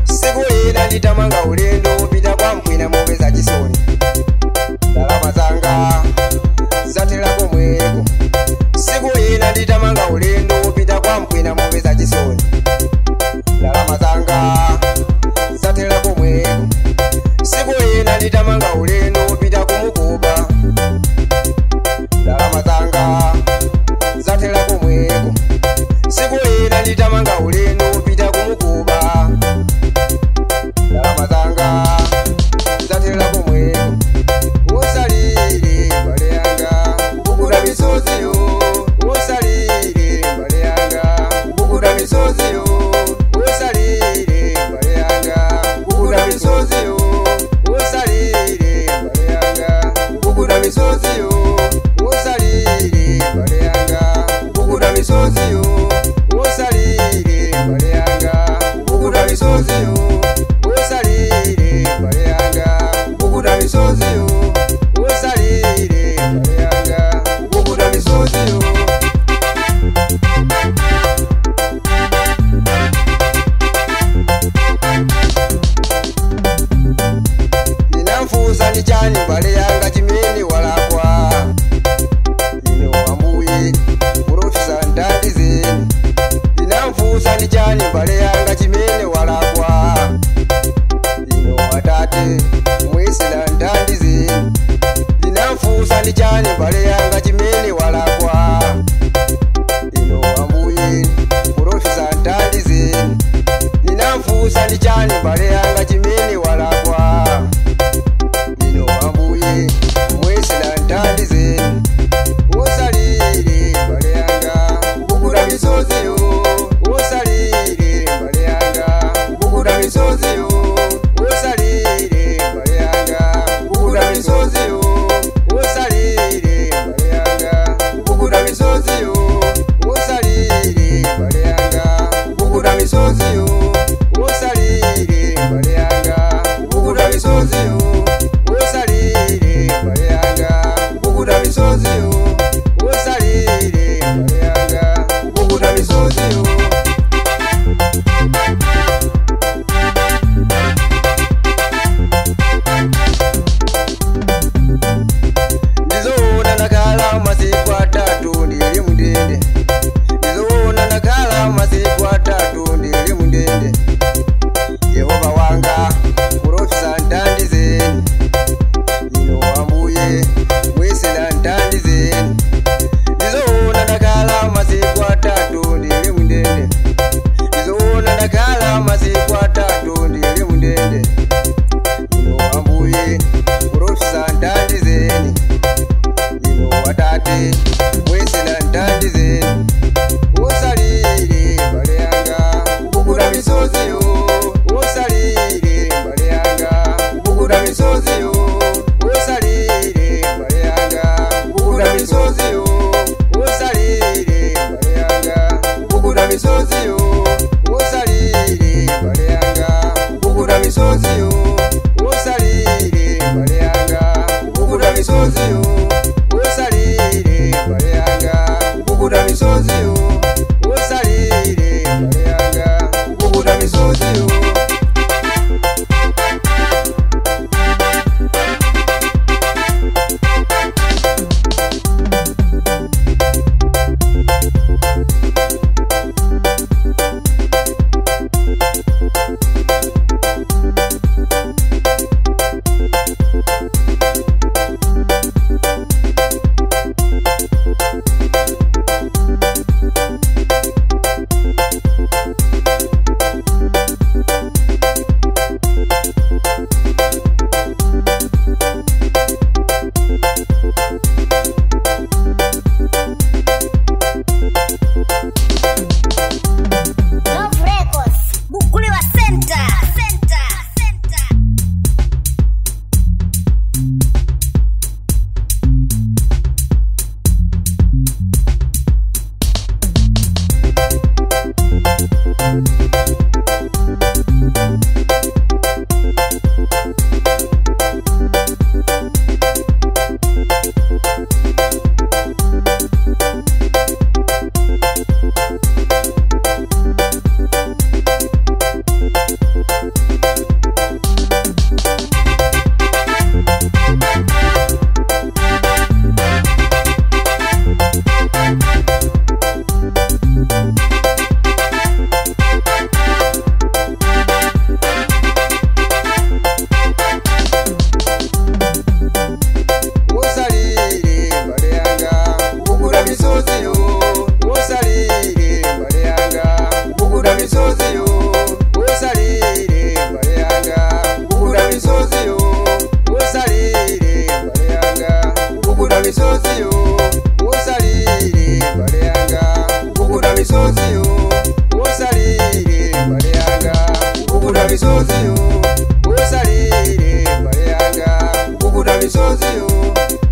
Siku ina nditamanga ulendo upita kwa mkwina mopeza chisoni. Ndalama zanga zatela komweko. Siku ina nditamanga ulendo upita kwa mkwina mopeza chisoni. Ndalama zanga zatela komweko. Siku ina nditamanga ulendo upita kumukuba. Ndalama zanga zatela komweko. Siku ina nditamanga ulendo upita kumukuba. Ndalama zanga zatela komweko. Usalire mbale yanga kubukuta misozi yo. Usalire mbale yanga kubukuta misozi yo. Usalire mbale yanga kubukuta misozi yo. Usalire mbale yanga kubukuta misozi yo. Usalire mbale yanga kubukuta misozi yo. Usalire mbale yanga kubukuta misozi yo. Usalire mbale yanga kubukuta misozi yo. Usalire mbale yanga kubukuta misozi yo. Ninamfuza ni chani mbale yanga chimene walakwa. Ino ambuye Profesa ndandizeni. Ninamfuza ni chani mbale yanga chimene walakwa. Ino atate mwisila ndandizeni. Ninamfuza ni chani mbale yanga chimene walakwa. Ino ambuye Profesa ndandizeni. Ninamfuza ni chani mbale yanga chimene walakwa. Ino ambuye mwisila ndandizeni. Usalire mbale yanga kubukuta misozi yo. Usalire mbale yanga kubukuta misozi yo. Usalire mbale yanga kubukuta misozi yo. Usalire mbale yanga kubukuta misozi yo. Usalire mbale yanga kubukuta misozi yo. Usalire mbale yanga kubukuta misozi yo. Usalire mbale yanga kubukuta misozi yo. Usalire mbale yanga kubukuta misozi yo. Ndizoona ndakhala masiku atatu ndili mundende. Ndizoona ndakhala masiku atatu ndili mundende. Yehova wanga Profesa ndandizeni. Ino ambuye mwisila ndandizeni. Ndizoona ndakhala masiku atatu ndili mundende. Ndizoona ndakhala masiku atatu ndili mundende. Ino ambuye Profesa ndandizeni. Ino atate mwisila ndandizeni. Usalire mbale yanga kubukuta misozi yo. Usalire mbale yanga kubukuta misozi yo. Usalire mbale yanga kubukuta misozi yo. Usalire mbale yanga kubukuta misozi yo. Usalire mbale yanga kubukuta misozi yo. Usalire mbale yanga kubukuta misozi yo. Usalire mbale yanga kubukuta misozi yo. Usalire mbale yanga kubukuta misozi yo. ineyo.